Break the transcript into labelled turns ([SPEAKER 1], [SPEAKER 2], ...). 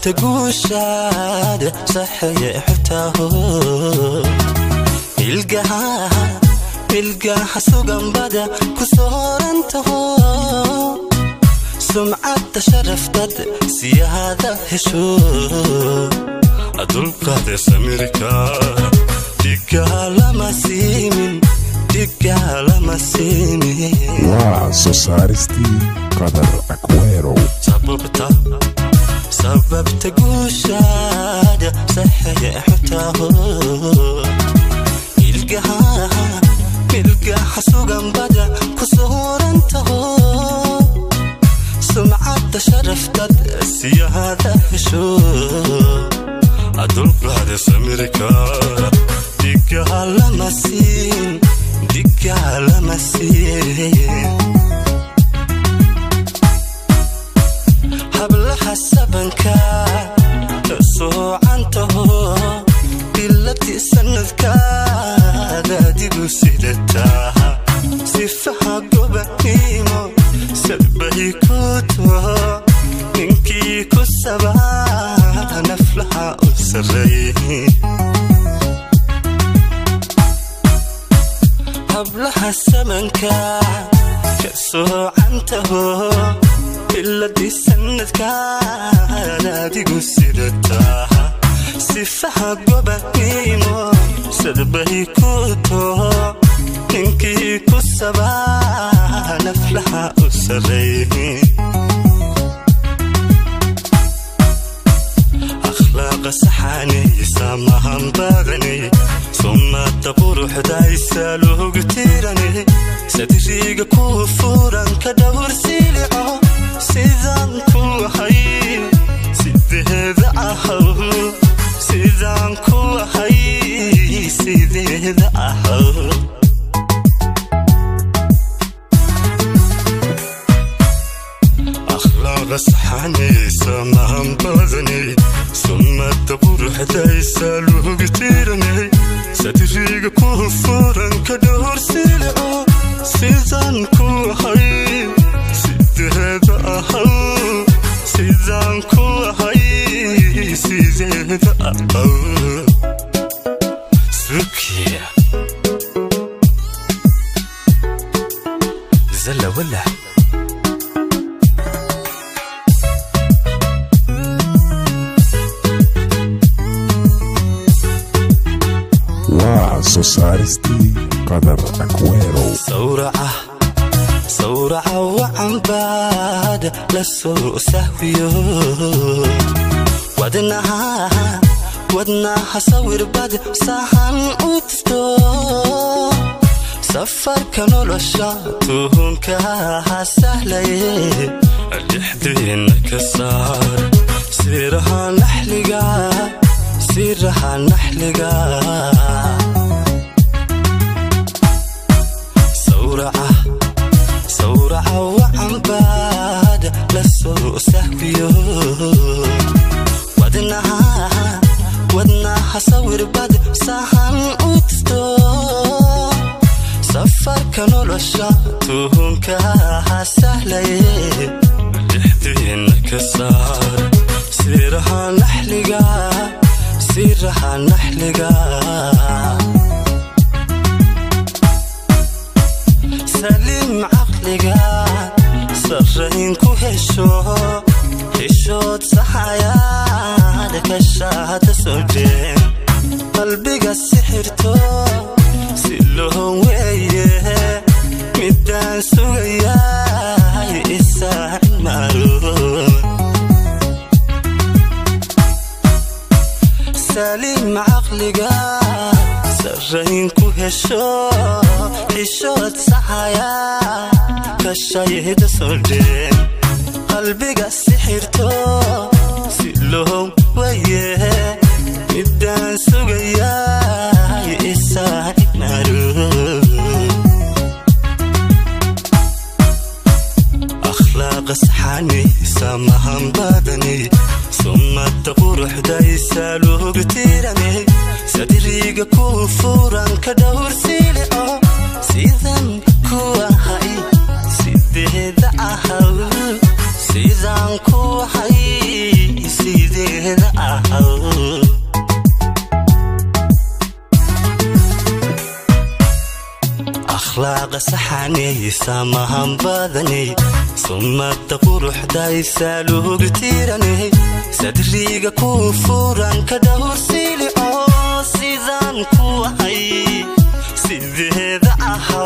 [SPEAKER 1] Sababta guushaada saxeextaho, ilgaha ilgaha suganbada ku soorantaho, sumcadda sharaftad siyaada hesho, dulqaade samirka dhigaa lama siimin, dhigaa lama siimin.
[SPEAKER 2] Waa soo saaristii Qadar Aquero.
[SPEAKER 1] Sababta guushaada saxeextaho, ilgaha ilgaha suganbada ku soorantaho, sumcadda sharaftad siyaada hesho, dulqaade samirka dhigaa lama siin, dhigaa lama siin. Hablaha sabanka soocantaho, bilati sanadkaad adigu sidataa, sifaha gobanimo sadbahi ku taho, ninkii ku sabaa naflaha u sarreey. Hablaha samanka ka soocantaho, biladii sanadkaad adigu sidataa, sifaha gobanimo sadbahi ku taho, ninkii ku sabaa naflaha u sarreey. Akhlaaqa saxanaysa mahan badanay, sumada quruxdaysa loogu tiranay, sadriga ku furan ka dhowr silico, sidaan ku ahay sideeda ahaw, sidaan ku ahay sideeda ahaw. Akhlaaqa saxanaysa mahan badanay, sumada quruxdaysa loogu tiranay, sadriga ku furan ka dhowr silico, sidaan ku ahay sideeda ahaw, sidaan ku ahay sideeda ahaw. Sukiya zalla wala.
[SPEAKER 2] Waa soo saaristii Qadar Aquero.
[SPEAKER 1] Sawraca sawraca wacanbaad la soo sahwiyo, wadnaha wadnaha sawirbad sahan u tifto, safarka nolosha tuhunka sahlaye, dhexdiina ka saar siraha naxliga, siraha naxliga. Sawraca sawraca wacanbaad la soo sahwiyo, wadnaha wadnaha sawirbad sahan u tifto, safarka nolosha tuhunka sahlaye, dhexdiina ka saar siraha naxliga, siraha naxliga. Saliim caqliga sarrayn ku hesho, heshood saxayaad kashaada soo jeen, qalbiga sixirto si loo weeye, midaan sugayaay isaan maalo. Saliim caqliga sarrayn ku hesho, xishood saxaya kashayda soo jeen, qalbiga sixirto si loo waye, midaan sugayaay isaan maalo. Akhlaaqa saxanaysa mahan badanay, sumada quruxdaysa loogu tiranay, sadriga ku furan ka dhowr silico, sidan ku ahay sideeda ahaw, sidaan ku ahay. Akhlaaqa saxaney, samahan badaney, sumada quruxdaysa lugtiraney, sadriga ku furan ka dhowrsilico. Sidaan ku ahay sideeda ahaw.